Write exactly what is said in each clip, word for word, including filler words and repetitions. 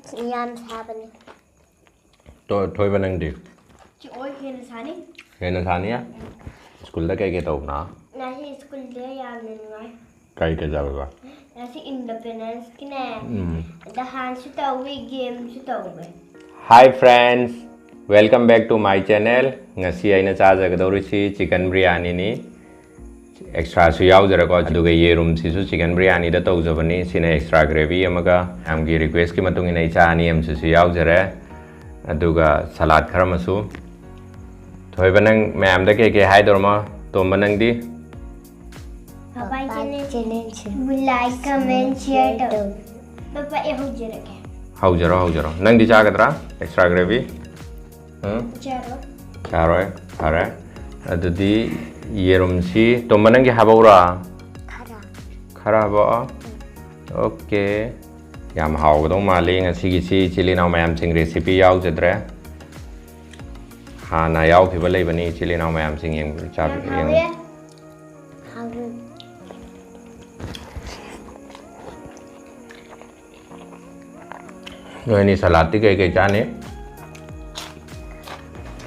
ꯌꯥꯝ ꯁꯥꯕꯅꯤ꯫ ꯇꯣ- ꯊꯣꯏꯕ, ꯅꯪꯗꯤ? ꯆꯤꯛꯑꯣꯏ, ꯍꯦꯟꯅ ꯁꯥꯅꯤ꯫ ꯍꯦꯟꯅ ꯁꯥꯅꯤꯌꯦ? ꯁ꯭ꯀꯨꯜꯗ ꯀꯩꯀꯩ ꯇꯧꯕꯅꯣ? ꯉꯁꯤ ꯁ꯭ꯀꯨꯜꯗ ꯌꯥꯝꯅ ꯅꯨꯡꯉꯥꯏ꯫ ꯀꯩ ꯀꯩ ꯇꯧꯕ? ꯉꯁꯤ ꯏꯟꯗꯤꯄꯦꯟꯗꯦꯟꯁꯀꯤꯅꯦ, ꯗꯥꯟꯁꯁꯨ ꯇꯧꯋꯤ, ꯒꯦꯝꯁꯨ ꯇꯧꯋꯦ꯫ Hi friends, welcome back to my channel. ꯉꯁꯤ ꯑꯩꯅ ꯆꯥꯖꯒꯗꯧꯔꯤꯁꯤ ꯆꯤꯀꯟ ꯕ꯭ꯔꯤꯌꯥꯅꯤꯅꯤ꯫ ꯑꯦꯛꯁꯇ꯭ꯔꯥꯁꯨ ꯌꯥꯎꯖꯔꯦꯀꯣ, ꯑꯗꯨꯒ ꯌꯦꯔꯨꯝꯁꯤꯁꯨ ꯆꯤꯀꯟ ꯕ꯭ꯔꯤꯌꯥꯅꯤꯗ ꯇꯧꯖꯕꯅꯤ꯫ ꯁꯤꯅ ꯑꯦꯛꯁꯇ꯭ꯔꯥ ꯒ꯭ꯔꯦꯚꯤ ꯑꯃꯒ, ꯃꯌꯥꯝꯒꯤ ꯔꯤꯀ꯭ꯋꯦꯁꯀꯤ ꯃꯇꯨꯡ ꯏꯟꯅ ꯏꯆꯥ ꯑꯅꯤ ꯑꯃꯁꯨ ꯌꯥꯎꯖꯔꯦ, ꯑꯗꯨꯒ ꯁꯂꯥꯗ ꯈꯔ ꯑꯃꯁꯨ꯫ ꯊꯣꯏꯕ, ꯅꯪ ꯃꯌꯥꯝꯗ ꯀꯩ ꯀꯩ ꯍꯥꯏꯗꯧꯔꯃꯣ? ꯇꯣꯝꯕ, ꯅꯪꯗꯤ? ꯄꯄꯥ ꯆꯦꯅꯦꯜꯕꯨ ꯂꯥꯏꯛ, ꯀꯃꯦꯟ, ꯁꯤꯌꯔ ꯇꯧ꯫ ꯄꯄꯥ, ꯑꯩ ꯍꯧꯖꯔꯒꯦ꯫ ꯍꯧꯖꯔꯣ, ꯍꯧꯖꯔꯣ꯫ ꯅꯪꯗꯤ ꯆꯥꯒꯗ꯭ꯔꯥ ꯑꯦꯛꯁꯇ꯭ꯔꯥ ꯒ꯭ꯔꯦꯚꯤ? ꯎꯝ? ꯆꯥꯔꯣ꯫ ꯆꯥꯔꯣꯏ? ꯐꯔꯦ꯫ ꯑꯗꯨꯗꯤ ꯌꯦꯔꯨꯝꯁꯤ, ꯇꯣꯝꯕ, ꯅꯪꯒꯤ ꯍꯥꯞꯄꯛꯎꯔꯥ? ꯈꯔ꯫ ꯈꯔ ꯍꯥꯞꯄꯛꯑꯣ꯫ ꯑꯣꯀꯦ꯫ ꯌꯥꯝ ꯍꯥꯎꯒꯗꯧ ꯃꯥꯜꯂꯤ ꯉꯁꯤꯒꯤꯁꯤ꯫ ꯏꯆꯤꯜ ꯏꯅꯥꯎ ꯃꯌꯥꯝꯁꯤꯡ, ꯔꯦꯁꯤꯄꯤ ꯌꯥꯎꯖꯗ꯭ꯔꯦ꯫ ꯍꯥꯟꯅ ꯌꯥꯎꯈꯤꯕ ꯂꯩꯕꯅꯤ, ꯏꯆꯤꯜ ꯏꯅꯥꯎ ꯃꯌꯥꯝꯁꯤꯡ ꯌꯦꯡ- ꯆꯥꯕ- ꯌꯥꯝ ꯌꯦꯡ- ꯍꯥꯎꯋꯦ꯫ ꯍꯥꯎꯋꯦ꯫ ꯅꯣꯏꯅꯤ ꯁꯂꯥꯗꯇꯤ ꯀꯩ ꯀꯩ ꯆꯥꯅꯤ?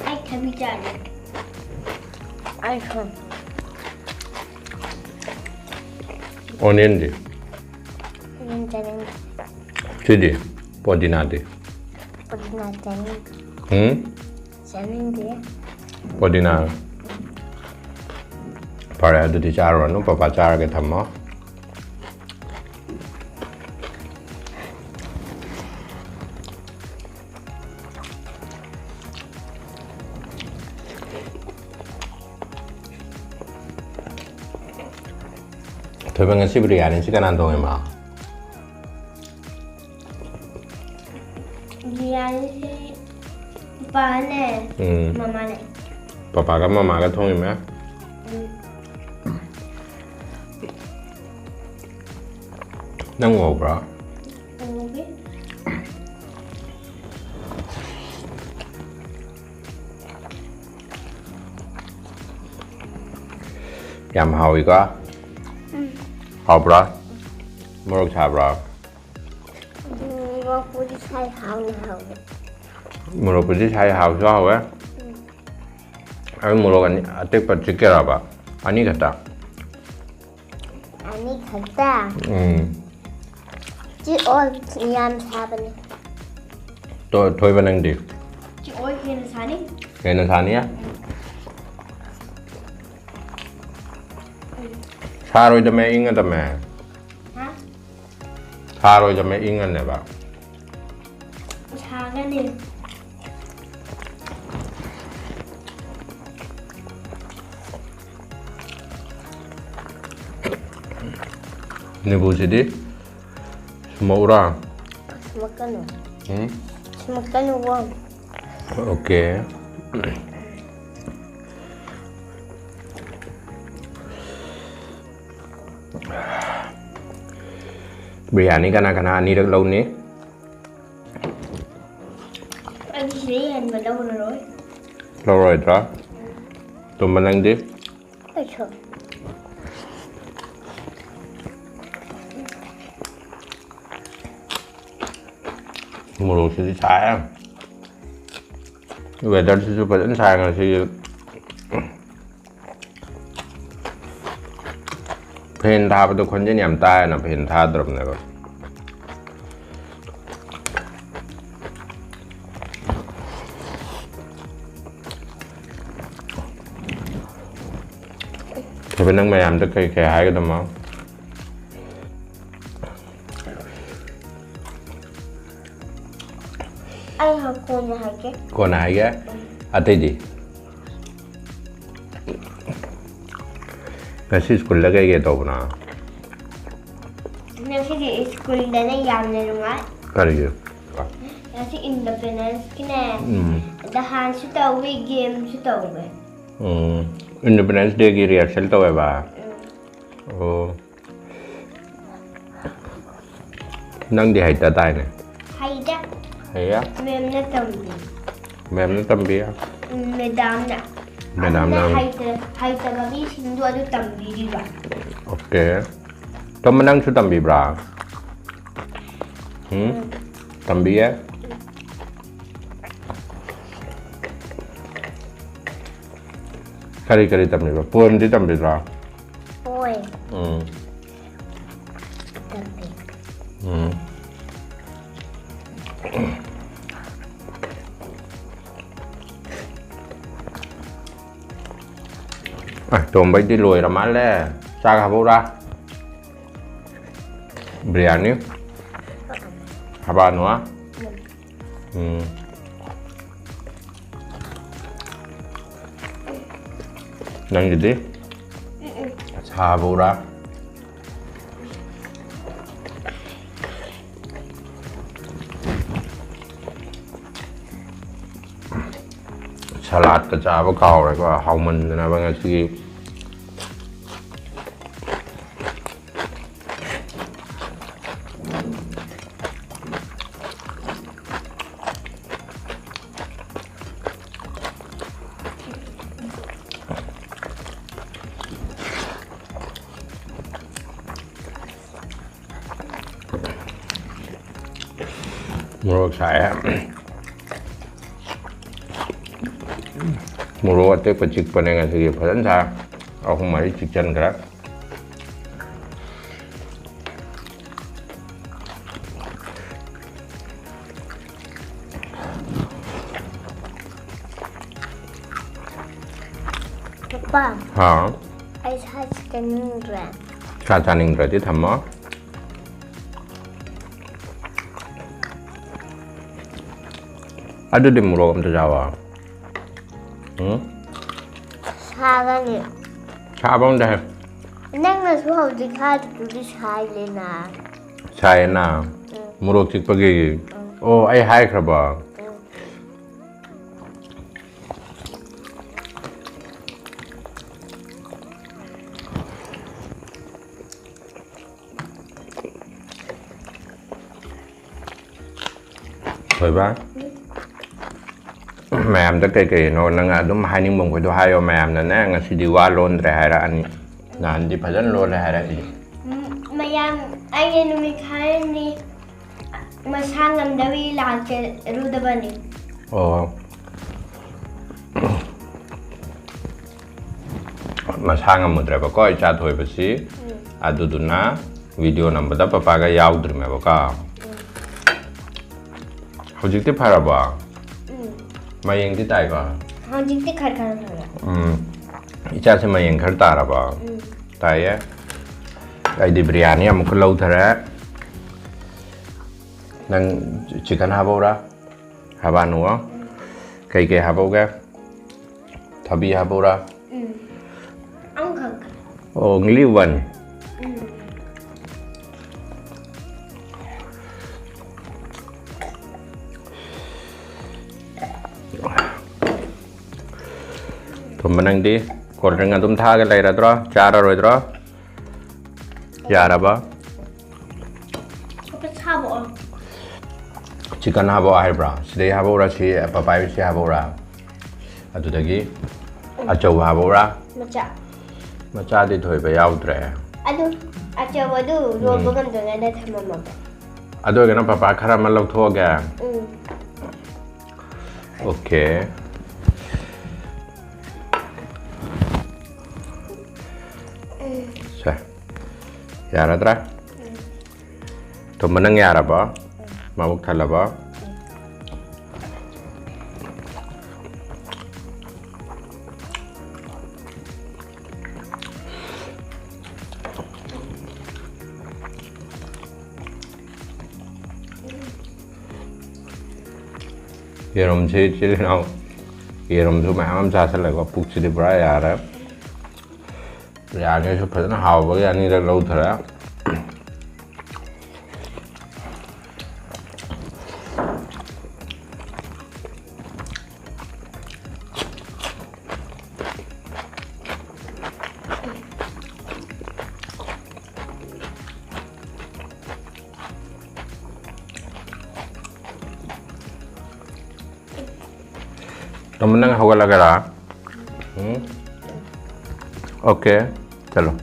ꯑꯩ ꯊꯕꯤ ꯆꯥꯔꯦ꯫ ꯑꯩ ꯈꯪ- ꯑꯣꯅꯤꯌꯟꯗꯤ? ꯌꯦꯟ ꯆꯥꯅꯤꯡꯗꯦ꯫ ꯁꯤꯗꯤ? ꯄꯣꯗꯤꯅꯥꯗꯤ? ꯄꯨꯗꯤꯅꯥ ꯆꯥꯅꯤꯡꯗꯦ꯫ ꯎꯝ? ꯆꯥꯅꯤꯡꯗꯦ꯫ ꯄꯣꯗꯤꯅꯥ? ꯐꯔꯦ, ꯑꯗꯨꯗꯤ ꯆꯥꯔꯨꯔꯅꯨ, ꯄꯄꯥ ꯆꯥꯔꯒꯦ, ꯊꯝꯃꯣ꯫ ꯊꯣꯏꯕ, ꯉꯁꯤ ꯕꯤꯔꯌꯥꯅꯤꯁꯤ ꯀꯅꯥꯅ ꯊꯣꯡꯉꯤꯃꯣ? ꯕꯤꯔꯌꯥꯅꯤꯁꯤ ꯄꯄꯥꯅꯦ, ꯎꯝ꯫ ꯃꯃꯥꯅꯦ꯫ ꯄꯄꯥꯒ ꯃꯃꯥꯒ ꯊꯣꯡꯉꯤꯃꯦ? ꯎꯝ꯫ ꯅꯪ ꯎꯍꯧꯕ꯭ꯔꯣ? ꯎꯍꯧꯋꯤ꯫ ꯌꯥꯝ ꯍꯥꯎꯋꯤꯀꯣ? ꯍꯥꯎꯕ꯭ꯔꯥ? ꯃꯣꯔꯣꯛ ꯁꯥꯕ꯭ꯔꯥ? ꯑꯗꯨ ꯃꯣꯔꯣꯛꯄꯨꯗꯤ ꯁꯥꯏ, ꯍꯥꯎꯅ ꯍꯥꯎꯋꯦ꯫ ꯃꯣꯔꯣꯛꯄꯨꯗꯤ ꯁꯥꯏ, ꯍꯥꯎꯁꯨ ꯍꯥꯎꯋꯦ꯫ ꯑꯩ ꯃꯣꯔꯣꯛ ꯑꯅꯤ ꯑꯇꯦꯛꯄ ꯆꯤꯛꯀꯦꯔꯕ? ꯑꯅꯤ ꯈꯛꯇ? ꯑꯅꯤ ꯈꯛꯇ? ꯎꯝ꯫ ꯆꯤꯛꯑꯣ, ꯌꯥꯝ ꯁꯥꯕꯅꯤ꯫ ꯇꯣ-, ꯊꯣꯏꯕ ꯅꯪꯗꯤ? ꯆꯤꯛꯑꯣ, ꯍꯦꯟꯅ ꯁꯥꯅꯤ꯫ ꯍꯦꯟꯅ ꯁꯥꯅꯤ? ꯁꯥꯔꯣꯏꯗꯃꯦ, ꯏꯪꯉꯗꯃꯦ꯫ ꯍꯥ? ꯁꯥꯔꯣꯏꯗꯃꯦ, ꯏꯪꯉꯅꯦꯕ꯫ ꯁꯥꯒꯅꯤ꯫ ꯅꯤꯕꯨꯁꯤꯗꯤ ꯁꯨꯝꯃꯛꯎꯔꯥ? ꯁꯨꯝꯃꯛꯀꯅꯨ꯫ ꯎꯝ? ꯁꯨꯝꯃꯛꯀꯅꯨꯀꯣ꯫ ꯑꯣꯀꯦ꯫ ꯕꯤꯔꯌꯥꯅꯤ ꯀꯅꯥ ꯀꯅꯥ ꯑꯅꯤꯔꯛ ꯂꯧꯅꯤ? ꯑꯩꯗꯤ ꯁꯤꯗꯩ ꯍꯦꯟꯕ ꯂꯧꯔꯔꯣꯏ꯫ ꯂꯧꯔꯣꯏꯗ꯭ꯔꯥ? ꯇꯨꯝꯕ ꯅꯪꯗꯤ? ꯑꯩꯁꯨ꯫ ꯃꯣꯔꯣꯛꯁꯤꯗꯤ ꯁꯥꯏ꯫ ꯋꯦꯗꯔꯁꯤꯁꯨ ꯐꯖꯅ ꯁꯥꯏ ꯉꯁꯤ꯫ ꯐꯦꯟ ꯊꯥꯕꯗꯣ ꯈꯣꯟꯖꯦꯜ ꯌꯥꯝ ꯇꯥꯏꯌꯦꯅ ꯐꯦꯟ ꯊꯥꯗ꯭ꯔꯕꯅꯦꯕ꯫ ꯊꯣꯏꯕ, ꯅꯪ ꯃꯌꯥꯝꯗ ꯀꯩ ꯀꯩ ꯍꯥꯏꯒꯗꯕꯅꯣ? ꯑꯩ ꯍ-, ꯀꯣꯟꯅ ꯍꯥꯏꯒꯦ꯫ ꯀꯣꯟꯅ ꯍꯥꯏꯒꯦ꯫ ꯑꯇꯩꯗꯤ? ꯉꯁꯤ ꯁ꯭ꯀꯨꯜꯗ ꯀꯩ ꯀꯩ ꯇꯧꯕꯅꯣ? ꯉꯁꯤꯗꯤ ꯁ꯭ꯀꯨꯜꯗꯅ ꯌꯥꯝꯅ ꯅꯨꯡꯉꯥꯏ꯫ ꯀꯔꯤꯒꯤ? ꯉꯁꯤ ꯏꯟꯗꯤꯄꯦꯟꯗꯦꯟꯁꯀꯤꯅꯦ꯫ ꯎꯝ꯫ ꯗꯥꯟꯁꯁꯨ ꯇꯧꯋꯤ, ꯒꯦꯝꯁꯨ ꯇꯧꯋꯦ꯫ ꯎꯝ꯫ ꯏꯟꯗꯤꯄꯦꯟꯗꯦꯟꯁ ꯗꯦꯒꯤ ꯔꯤꯍꯔꯁꯦꯜ ꯇꯧꯋꯦꯕ? ꯎꯝ꯫ ꯑꯣ꯫ ꯅꯪꯗꯤ ꯍꯩꯇ ꯇꯥꯏꯅꯦ꯫ ꯍꯩꯗ꯫ ꯍꯩꯌꯦ? ꯃꯦꯝꯅ ꯇꯝꯕꯤ꯫ ꯃꯦꯝꯅ ꯇꯝꯕꯤ? ꯎꯝ, ꯃꯦꯗꯥꯝꯅ꯫ ꯃꯦꯗꯥꯝꯅ꯫ ꯑꯗꯨꯅ ꯍꯩꯇ-, ꯍꯩꯇꯕ ꯃꯤꯁꯤꯡꯗꯣ ꯑꯗꯨ ꯇꯝꯕꯤꯔꯤꯕ꯫ ꯑꯣꯀꯦ꯫ ꯇꯣꯝꯕ, ꯅꯪꯁꯨ ꯇꯝꯕꯤꯕ꯭ꯔꯥ? ꯎꯝ? ꯇꯝꯕꯤꯌꯦ? ꯀꯔꯤ ꯀꯔꯤ ꯇꯝꯕꯤꯕ? Poemꯗꯤ ꯇꯝꯕꯤꯗ꯭ꯔꯣ? Poem. ꯎꯝ꯫ ꯇꯝꯕꯤ꯫ ꯎꯝ꯫ ꯑꯦ, ꯇꯣꯝꯕꯩꯗꯤ ꯂꯣꯏꯔ ꯃꯥꯜꯂꯦ꯫ ꯆꯥꯛ ꯍꯥꯞꯍꯧꯔꯥ? ꯕꯤꯔꯌꯥꯅꯤ? ꯍꯥꯕꯥꯅꯣ? ꯎꯝ꯫ ꯅꯪꯒꯤꯗꯤ? ꯁꯥꯕ ꯎꯔꯥ? ꯁꯂꯥꯠꯀ ꯆꯥꯕ ꯀꯥꯎꯔꯦꯀꯣ, ꯍꯥꯎꯃꯟꯗꯅꯕ ꯉꯁꯤꯒꯤ꯫ ꯃꯣꯔꯣꯛ ꯁꯥꯏꯍꯦ꯫ ꯃꯣꯔꯣꯛ ꯑꯇꯦꯛꯄ ꯆꯤꯛꯄꯅꯦ ꯉꯁꯤꯒꯤ, ꯐꯖꯅ ꯁꯥꯏ꯫ ꯑꯍꯨꯝ ꯃꯔꯤ ꯆꯤꯛꯆꯟꯈ꯭ꯔꯦ꯫ ꯄꯄꯥ, ꯍꯥꯎ꯫ ꯑꯩ ꯁꯥ ꯆꯥꯅꯤꯡꯗ꯭ꯔꯦ꯫ ꯁꯥ ꯆꯥꯅꯤꯡꯗ꯭ꯔꯗꯤ ꯊꯝꯃꯣ꯫ ꯑꯗꯨꯗꯤ ꯃꯣꯔꯣꯛ ꯑꯝꯇ ꯆꯥꯎꯋꯣ꯫ ꯎꯝ? ꯁꯥꯒꯅꯤ꯫ ꯁꯥꯕ ꯑꯝꯇ ꯍꯥꯏ꯫ ꯅꯪꯅꯁꯨ ꯍꯧꯖꯤꯛ ꯍꯥꯏꯕꯗꯨꯗꯤ ꯁꯥꯏꯂꯦꯅ꯫ ꯁꯥꯏꯌꯦꯅ? ꯎꯝ꯫ ꯃꯣꯔꯣꯛ ꯆꯤꯛꯄꯒꯤ? ꯎꯝ꯫ ꯑꯣ, ꯑꯩ ꯍꯥꯏꯈ꯭ꯔꯕꯣ? ꯎꯝ꯫ ꯊꯣꯏꯕ, ꯃꯌꯥꯝꯗ ꯀꯩ ꯀꯩꯅꯣ ꯅꯪ ꯑꯗꯨꯝ ꯍꯥꯏꯅꯤꯡꯕ ꯃꯈꯩꯗꯣ ꯍꯥꯏꯌꯣ꯫ ꯃꯌꯥꯝꯅꯅꯦ ꯉꯁꯤꯗꯤ ꯋꯥ ꯂꯣꯟꯗ꯭ꯔꯦ ꯍꯥꯏꯔꯛꯑꯅꯤ꯫ ꯅꯍꯥꯟꯗꯤ ꯐꯖꯅ ꯂꯣꯜꯂꯦ ꯍꯥꯏꯔꯛꯏ꯫ ꯎꯝ, ꯃꯌꯥꯝ, ꯑꯩꯅ ꯅꯨꯃꯤꯠ ꯈꯔꯅꯤ ꯃꯁꯥ ꯉꯝꯗꯕꯒꯤ ꯂꯥꯛꯆꯔꯨꯗꯕꯅꯤ꯫ ꯑꯣ, ꯃꯁꯥ ꯉꯝꯃꯨꯗ꯭ꯔꯦꯕꯀꯣ ꯏꯆꯥ ꯊꯣꯏꯕꯁꯤ꯫ ꯎꯝ꯫ ꯑꯗꯨꯗꯨꯅ ꯚꯤꯗꯤꯑꯣ ꯅꯝꯕꯗ ꯄꯄꯥꯒ ꯌꯥꯎꯗ꯭ꯔꯤꯃꯦꯕꯀꯣ꯫ ꯎꯝ꯫ ꯍꯧꯖꯤꯛꯇꯤ ꯐꯔꯕꯣ? ꯎꯝ꯫ ꯃꯌꯦꯡꯗꯤ ꯇꯥꯏꯀꯣ? ꯍꯧꯖꯤꯛꯇꯤ ꯈꯔ ꯈꯔ ꯐꯔꯦ꯫ ꯎꯝ꯫ ꯏꯆꯥꯁꯦ ꯃꯌꯦꯡ ꯈꯔ ꯇꯥꯔꯕꯣ? ꯎꯝ꯫ ꯇꯥꯏꯌꯦ꯫ ꯑꯩꯗꯤ ꯕꯤꯔꯌꯥꯅꯤ ꯑꯃꯨꯛꯀ ꯂꯧꯊꯔꯦ꯫ ꯅꯪ ꯆꯤꯀꯟ ꯍꯥꯞꯄꯧꯔꯥ? ꯍꯥꯕꯥꯅꯨꯋꯣ꯫ ꯎꯝ꯫ ꯀꯩꯀꯩ ꯍꯥꯞꯄꯧꯒꯦ? ꯊꯕꯤ ꯍꯥꯞꯄꯧꯔꯥ? ꯎꯝ꯫ ꯑꯃꯈꯛ꯫ Only one. ꯎꯝ꯫ ꯊꯨꯝꯕ ꯅꯪꯗꯤ cold drink ꯑꯗꯨꯝ ꯊꯛꯑꯒ ꯂꯩꯔꯗ꯭ꯔꯣ? ꯆꯥꯔꯔꯣꯏꯗ꯭ꯔꯣ? ꯌꯥꯔꯕ? ꯑꯁꯥꯕ ꯑꯣ꯫ ꯆꯤꯀꯟ ꯍꯥꯞꯄꯛꯑꯣ ꯍꯥꯏꯕ꯭ꯔꯥ? ꯁꯤꯗꯩ ꯍꯥꯞꯄꯛꯎꯔꯥ? ꯁꯤ ꯄꯄꯥꯏꯁꯤ ꯍꯥꯞꯄꯛꯎꯔꯥ? ꯑꯗꯨꯗꯒꯤ ꯑꯆꯧꯕ ꯍꯥꯞꯄꯛꯎꯔꯥ? ꯃꯆꯥ꯫ ꯃꯆꯥꯗꯤ ꯊꯣꯏꯕ ꯌꯥꯎꯗ꯭ꯔꯦ꯫ ꯑꯗꯨ ꯑꯆꯧꯕꯗꯨ ꯂꯣꯟꯕ ꯎꯝ꯫ ꯉꯝꯗ꯭ꯔꯤꯉꯩꯗ ꯊꯝꯃꯝꯃꯒꯦ꯫ ꯑꯗꯨ ꯑꯣꯏꯔꯒꯅ ꯄꯄꯥ ꯈꯔ ꯑꯃ ꯂꯧꯊꯣꯛꯑꯒꯦ꯫ ꯎꯝ꯫ ꯑꯣꯀꯦ꯫ ꯎꯝ꯫ ꯁꯦ꯫ ꯌꯥꯔꯗ꯭ꯔꯥ? ꯎꯝ꯫ ꯇꯣꯝꯕ, ꯅꯪ ꯌꯥꯔꯕꯣ? ꯃꯕꯨꯛ ꯊꯜꯂꯕꯣ? ꯌꯦꯔꯨꯝꯁꯤ ꯏꯆꯤꯜ ꯏꯅꯥꯎ, ꯌꯦꯔꯨꯝꯁꯨ ꯃꯌꯥꯝ ꯑꯃ ꯆꯥꯁꯤꯜꯂꯦꯀꯣ, ꯄꯨꯛꯁꯤꯗꯤ ꯄꯨꯔꯥ ꯌꯥꯔꯦ꯫ ꯕꯤꯔꯌꯥꯅꯤꯁꯨ ꯐꯖꯅ ꯍꯥꯎꯕꯒꯤ ꯑꯅꯤꯔꯛ ꯂꯧꯊꯔꯦ꯫ ꯇꯣꯝꯕ, ꯅꯪ ꯍꯧꯒꯠꯂꯒꯦꯔꯥ? ꯎꯝ? ꯑꯣꯀꯦ, ꯆꯠꯂꯣ꯫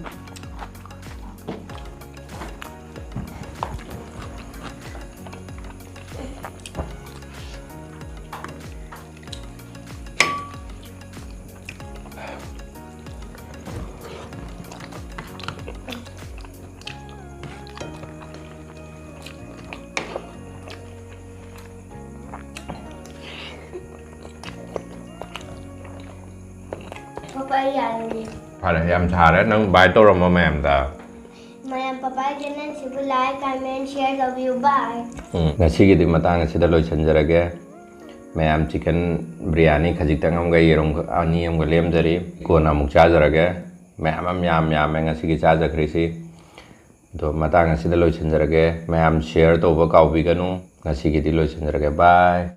ꯑꯩ ꯌꯥꯔꯣꯏꯌꯦ꯫ ꯐꯔꯦ, ꯌꯥꯝ ꯁꯥꯔꯦ, ꯅꯪ ꯕꯥꯏ ꯇꯧꯔꯝꯃꯣ ꯃꯌꯥꯝꯗ꯫ ꯃꯌꯥꯝ ꯄꯄꯥꯒꯤ ꯆꯦꯅꯦꯜꯁꯤꯕꯨ ꯂꯥꯏꯛ, ꯀꯃꯦꯟ, ꯁꯤꯌꯔ ꯇꯧꯕꯤꯌꯨ꯫ ꯕꯥꯏ꯫ ꯎꯝ, ꯉꯁꯤꯒꯤꯗꯤ ꯃꯇꯥꯡ ꯑꯁꯤꯗ ꯂꯣꯏꯁꯤꯟꯖꯔꯒꯦ꯫ ꯃꯌꯥꯝ ꯆꯤꯀꯟ ꯕꯤꯔꯌꯥꯅꯤ ꯈꯖꯤꯛꯇꯪ ꯑꯃꯒ ꯌꯦꯔꯨꯝ ꯑꯅꯤ ꯑꯃꯒ ꯂꯦꯝꯖꯔꯤ꯫ ꯀꯣꯟꯅ ꯑꯃꯨꯛ ꯆꯥꯖꯔꯒꯦ꯫ ꯃꯌꯥꯝ ꯑꯃ ꯌꯥꯝ ꯌꯥꯝꯃꯦ ꯉꯁꯤꯒꯤ ꯆꯥꯖꯈ꯭ꯔꯤꯁꯤ꯫ ꯑꯗꯣ ꯃꯇꯥꯡ ꯑꯁꯤꯗ ꯂꯣꯏꯁꯤꯟꯖꯔꯒꯦ꯫ ꯃꯌꯥꯝ ꯁꯤꯌꯔ ꯇꯧꯕ ꯀꯥꯎꯕꯤꯒꯅꯨ꯫ ꯉꯁꯤꯒꯤꯗꯤ ꯂꯣꯏꯁꯤꯟꯖꯔꯒꯦ꯫ ꯕꯥꯏ꯫